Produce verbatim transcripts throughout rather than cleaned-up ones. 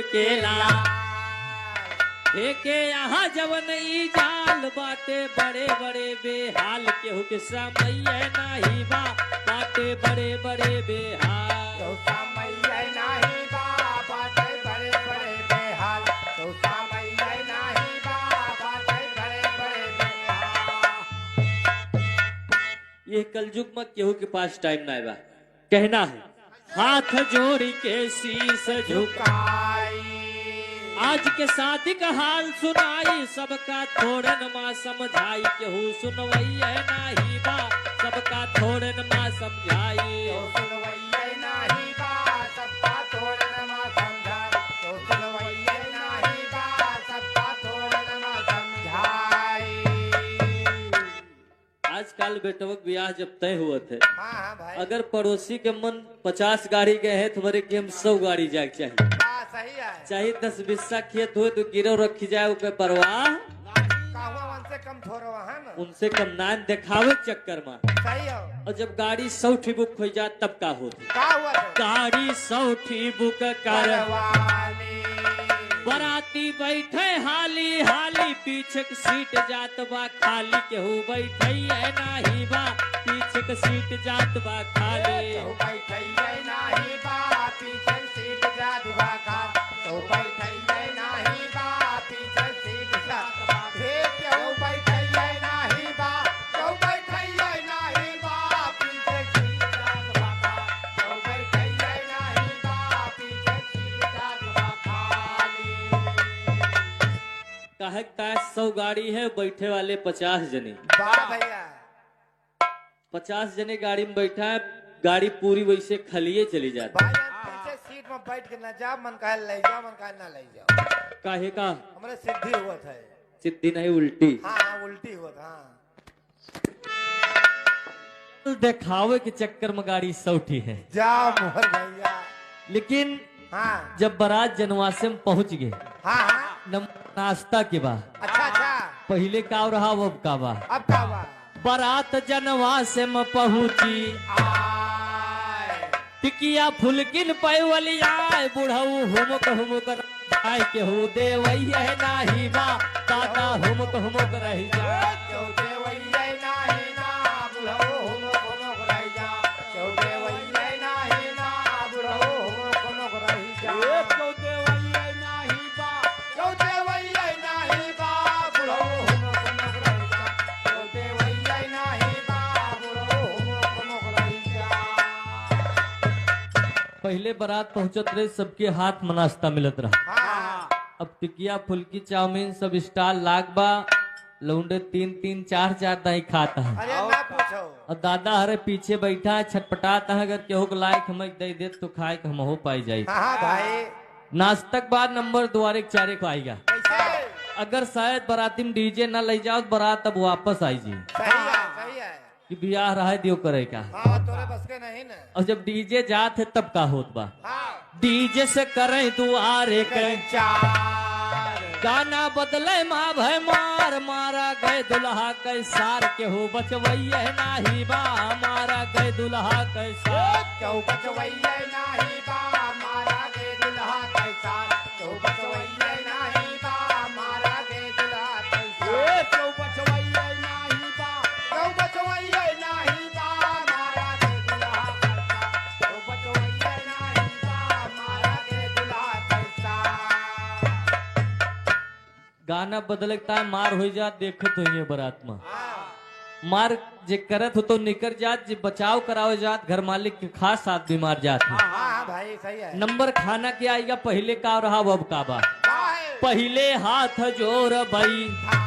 केला। एके यहाँ जवन ई जाल बाटे बड़े बड़े बेहाल, केहू के समइये नाही बा, बाटे बड़े बड़े बेहाल। केहू समइये नाही बा, बाटे बड़े बड़े बेहाल। केहू समइये नाही बा, बाटे बड़े बड़े बेहाल। ये कलयुग में केहू के पास टाइम ना बा। कहना है, हाथ जोड़ के शीश झुकाई। आज के शादी का हाल सुनाई, सबका थोड़न मा समझाई, केहू सुनवइये नाही बा, सबका थोड़न मा समझाई। केहू सुनवइये नाही बा, सबका थोड़न मा समझाई, केहू सुनवइये नाही बा, सबका थोड़न मा समझाई। आजकल बेटवा के बियाह जब तय हुआ थे, हाँ, हाँ भाई। अगर पड़ोसी के मन पचास गाड़ी गए हैं, तो बोले कि हम सौ गाड़ी जाए के चाहिए। हाँ, सही है। चाहे दस बीस खेत हुए, तो गिरो रखी जाए, ओके परवाह। कहवा उनसे कम थोड़वा है ना। उनसे कम ना देखावे चक्कर में। सही हो। और जब गाड़ी सौ ठी बुक हो जात, तब का होत? का हुआ तो? गाड़ी सौ ठी बुक करवानी। बराती बैठे हाली हाली, पीछे के सीट जात बा खाली, केहू बैठइये नाही बा, पीछे के सीट जात बा खाली। केहू बैठइये नाही बा, पीछे के सीट जात बा खाली। केहू बैठइये नाही बा, पीछे के सीट जात बा। हे केहू बैठइये नाही बा, केहू बैठइये नाही बा, पीछे के सीट जात बा खाली। केहू बैठइये नाही बा, पीछे के सीट जात बा खाली। काहे के तास सौ गाड़ी है, बैठे वाले पचास जने। वाह भैया। पचास जने गाड़ी में बैठा है, गाड़ी पूरी वैसे खलिए चली जाती। भाई, हम पीछे सीट में बैठ के ना जा, मन कहे ले जाओ, मन कहे ना ले जाओ। काहे का? हमरे सिद्धि हुआ था। सिद्धि नहीं, उल्टी। हाँ, हाँ, उल्टी हुआ था, हाँ। देखावे के चक्कर में गाड़ी सौ ठी है। जा मोहर भैया। लेकिन हाँ। जब बारात जनवासे में पहुंच गए, हाँ, हाँ। नम-, नाश्ता के बा। अच्छा, अच्छा। पहिले का रहा, अब का बा? अब का बा? बारात जनवासे में पहुंची। आय। टिकिया फुलकिन पैवली आय, बुढ़ऊ हुमुक हुमुक आय, केहू देवइये नाही बा, दादा हुमुक हुमुक रहि जा। केहू देवइये नाही ना, बुढ़ऊ हुमुक हुमुक रहि जा। केहू देवइये नाही ना, बुढ़ऊ हुमुक हुमुक रहि जा। ए, केहू देवइये नाही बा, केहू देवइये नाही बा, बुढ़ऊ हुमुक हुमुक रहि जा। केहू देवइये नाही बा, बुढ़ऊ हुमुक हुमुक रहि जा। पहिले बारात पहुंचत रहे, सबके हाथ में नाश्ता मिलत रहा। हाँ। अब टिकिया, फुल्की, चाउमीन सब स्टॉल लाग बा, लौंडे तीन तीन चार चार दाई खात हैं। अरे ना पूछो। और दादा हरे पीछे बैठा है, छटपटात है, अगर केहू के लायक हमें दे देत तो खाए के हमहू पाई जाई। हाँ, हाँ भाई। नाश्ता के बाद नंबर दुआरे के चारे को आएगा। कैसे? अगर शायद बाराती में डीजे ना ले जाओ तो बारात अब वापस आई जी। सही है, सही है। कि बियाह रहे दियो करे का। हाँ, तोरे बस के नहीं ना। और जब डीजे जात है तब का होत बा? हाँ। डीजे से करें दुआरे के चार। गाना बदले माँ भय मार, मारा गए दुल्हा के सार, केहू बचवइये नाही बा, मारा गए दुल्हा के सार। केहू बचवइये नाही बा, मारा गए दुल्हा के सार। केहू बचवइये नाही बा, मारा गए दुल्हा के सार। ए, केहू बचवइये नाही बा, केहू बचवइये नाही बा, मारा गए दुल्हा के सार। केहू बचवइये नाही बा, मारा गए दुल्हा के सार। गाना बदले के ताय मार होइ जात, देखत होइए बारात में। हाँ। मार जे करत हो तो निकर जात, जे बचाव करावे जात, घर मालिक के खास आदमी मार जात है। हाँ, हाँ, हाँ भाई, सही है। नंबर खाना के आइगा, पहिले का रहा, अब का बा? का है? पहिले हाथ जोर बई। हाँ।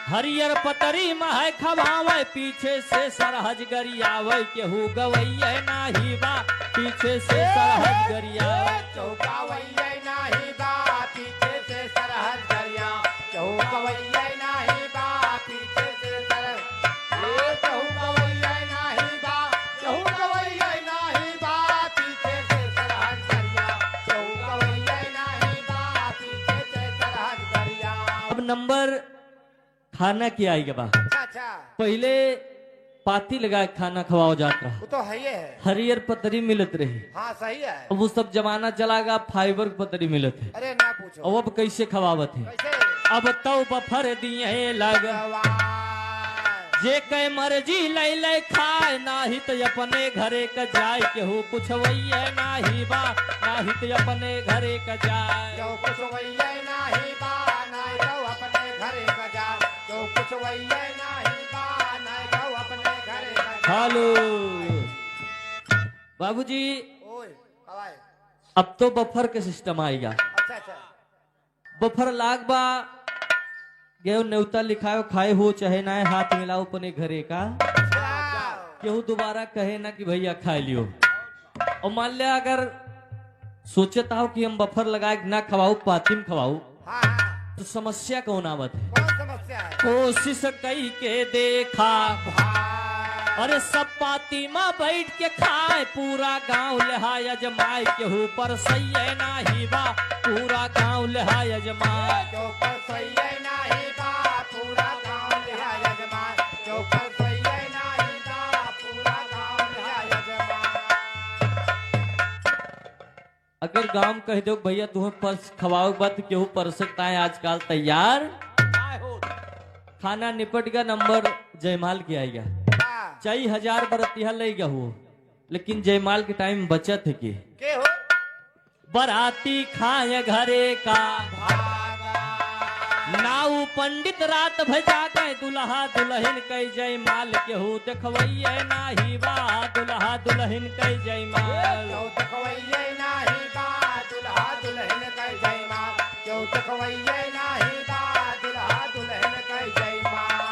हरियर पतरी महै खवावै, पीछे से सरहज गरियावै, केहू गवैये नाही बा, पीछे से सरहज गरियावै। केहू गवैये नाही बा, पीछे से सरहज गरिया, केहू गवैये नाही बा, पीछे से सरहज, ए, केहू गवैये नाही बा, केहू गवैये नाही बा, पीछे से सरहज गरिया, केहू गवैये नाही बा, पीछे से सरहज गरिया। अब नंबर खाना के आइगा बा। अच्छा, अच्छा। पहिले पाती लगा के खाना खवाओ जात रहा। वो तो है ही है। हरियर पतरी मिलत रही। हाँ, सही है। अब वो सब जमाना चला गया, फाइबर की पतरी मिलत है। अरे ना पूछो। अब, अब कैसे खवावत है? कैसे? अब तो बफर दिए लग। वाह। जे कै मर्जी लै लै खाए, नाही त अपने घरे क जाए, केहू पुछवैये नाही बा, नाही त अपने घरे क जाए। केहू पुछवैये नाही बा, नाही त अपने घरे क जाए। केहू पुछवैये नाही बा, नाही त अपने घरे क जाए। हेलो। बाबूजी, ओए, हवाई। अब तो बफर के सिस्टम आएगा। अच्छा, अच्छा। बफर लाग बा, गयो नेवता लिखायो, खाए हो चाहे नाय, हाथ मिलाओ अपने घरे का। अच्छा। केहू दोबारा कहे ना कि भैया खाए लियो। और मान लिया अगर सोचत हो कि हम बफर लगा के ना खवाऊ, पाती में खवाऊ, हाँ, हाँ। तो समस्या कौन आवत है? कौन समस्या है? कोशिश कई के देखा। हाँ। अरे सब पाती में बैठ के खाए, पूरा गांव लेहा अजमाए, केहू परसैये नाही बा, पूरा गांव लेहा अजमाए। केहू परसैये नाही बा, पूरा गांव लेहा अजमाए, केहू परसैये नाही बा, पूरा गांव लेहा अजमाए। अगर गांव कह दो, "भैया, तुम्हें परस खवाओ बा," तो केहू परसत नाय आजकल तैयार। खाना निपट गया, नंबर जयमाल के आएगा। हाँ। चाहे हजार बरतिया ले गया हो, लेकिन जयमाल के टाइम बचत है के? के हो? बराती खाए घरे का। नाऊ पंडित रात भर जागे, दुल्हा दुल्हन कै जयमाल, केहू देखवैये नाही बा, दुल्हा दुल्हन कै जयमाल। केहू देखवैये नाही बा, दुल्हा दुल्हन कै जयमाल, केहू देखवैये नाही बा, दुल्हा दुल्हन कै जयमाल।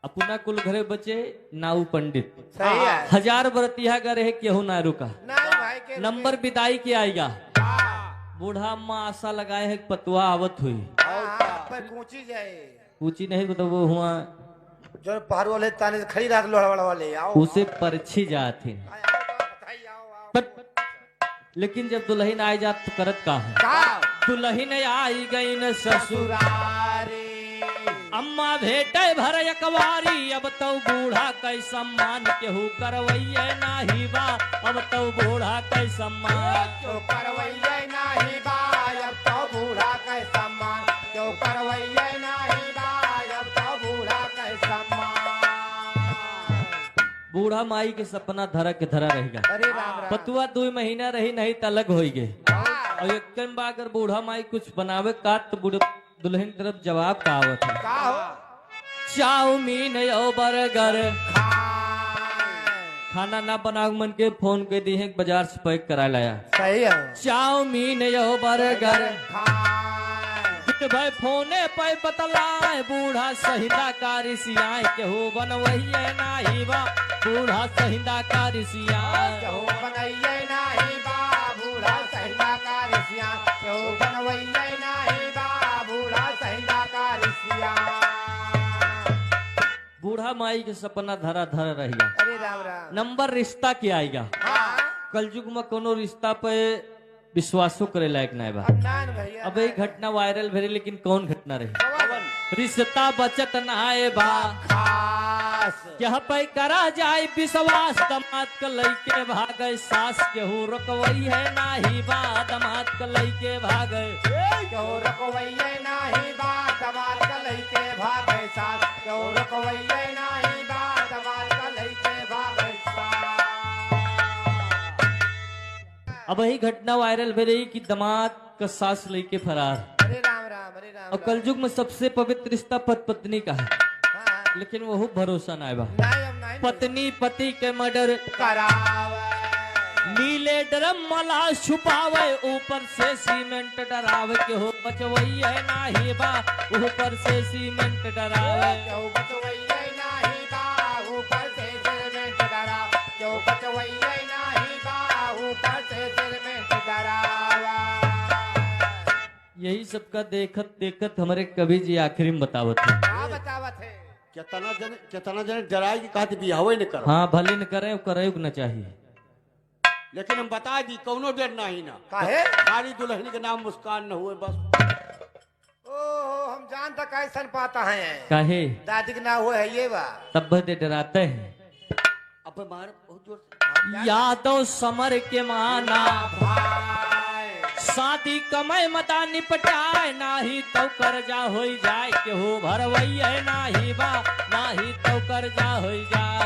अपना कुल घरे बचे नाऊ पंडित। सही है। हजार बरतिया घरे है, केहू ना रुका। ना भाई, के नंबर रुके? बिदाई के आएगा। हाँ। बूढ़ा अम्मा आशा लगाए है कि पतुआ आवत हुई। हाँ, हाँ, पर कूची जाए। कूची नहीं, मतलब वो हुआ जो पहाड़ वाले ताने से खड़ी रात लोहड़ा वाले आओ। उसे परछी जात है। आओ, आओ, बताइए, आओ, आओ। But लेकिन जब दुल्हन आए जात तो करत का है? का? दुल्हन आई गई न ससुरारी। अम्मा भेटे भर अकवारी, अब तो बूढ़ा कै सम्मान केहू करवैये नाही बा, अब तो बूढ़ा कै सम्मान। केहू करवैये नाही बा, अब तो बूढ़ा कै सम्मान, केहू करवैये नाही बा, अब तो बूढ़ा कै सम्मान। बूढ़ा माई के सपना धरा के धरा रहेगा। अरे राम राम। पतुआ दुई महीना रही, नहीं त अलग होई गे। हाँ। और एक बा अगर बूढ़ा माई कुछ बनावे का तो बूढ़े दुल्हन तरफ जवाब का आवत है? का हो? चाउमीन यो बर्गर। खाए। खाना ना बनावे मन के फोन के दी है, बाजार से पैक करा लाया। सही है। चाउमीन यो बर्गर। खाए। कित भाई फोने पे बतलाए, बूढ़ा सहिंदा का रिसियाए, केहू बनवैये नाही बा, बूढ़ा सहिंदा का रिसियाए। केहू बनवैये नाही बा, बूढ़ा सहिंदा का रिसियाए, केहू बनवैये नाही बा, बूढ़ा सहिंदा का रिसियाए। बूढ़ा माई के सपना धरा धरा रहिया। अरे राम राम। नंबर रिश्ता के आएगा। हाँ। कलयुग में कोनो रिश्ता पे विश्वासो करे लायक नाय बा। अब नाय न भैया, अब ये नाय। घटना वायरल भेले, लेकिन कौन घटना रही? कौन? रिश्ता बचत नाय बा। खास। यह पे करा जाए विश्वास, दमाद के लइके भागे सास, केहू रोकवैये नाही बा, दमाद के लइके भागे। केहू रोकवैये नाही बा, दमाद के लइके भागे सास, केहू रोकवैये नाही बा, दमाद के लइके भागे सास। अब यही घटना वायरल भे रही कि दमाद का सास लइके फरार। अरे राम राम, अरे राम और राम। कलयुग में सबसे पवित्र रिश्ता पत पत्नी का है, हाँ, हाँ। लेकिन वहू भरोसा ना बा। नहीं, अब नहीं। पत्नी पति के मर्डर करावे। नीले ड्रम में लाश छुपावे, ऊपर से सीमेंट डरावे, केहू बचवैये नाही बा, ऊपर से सीमेंट डरावे। केहू बचवैये नाही बा, ऊपर से सीमेंट डरावे। केहू बचवैये नाही बा, ऊपर से सीमेंट डरावे। यही सबका देखत देखत हमरे कवि जी आखिरी में बतावत है। का बतावत है? केतना जने, केतना जने डराए कि कहत बियाहवे न करो। हाँ, भले न करे, करे न चाहिए। लेकिन हम बता दी, कौनो डर नाही ना। काहे? सारी दुल्हन के नाम मुस्कान न हुए बस। ओहो, हम जान तो कैसन पाता है। काहे? दादी के ना हो है ये बा। तब बदे डराते हैं। अबे मार बहुत जोर से। यादव समर के माना। भाई। शादी कमाई मता निपटाए, नाही तो कर्जा होई जाए, केहू भरवई है नाही बा, नाही तो कर्जा होई जाए।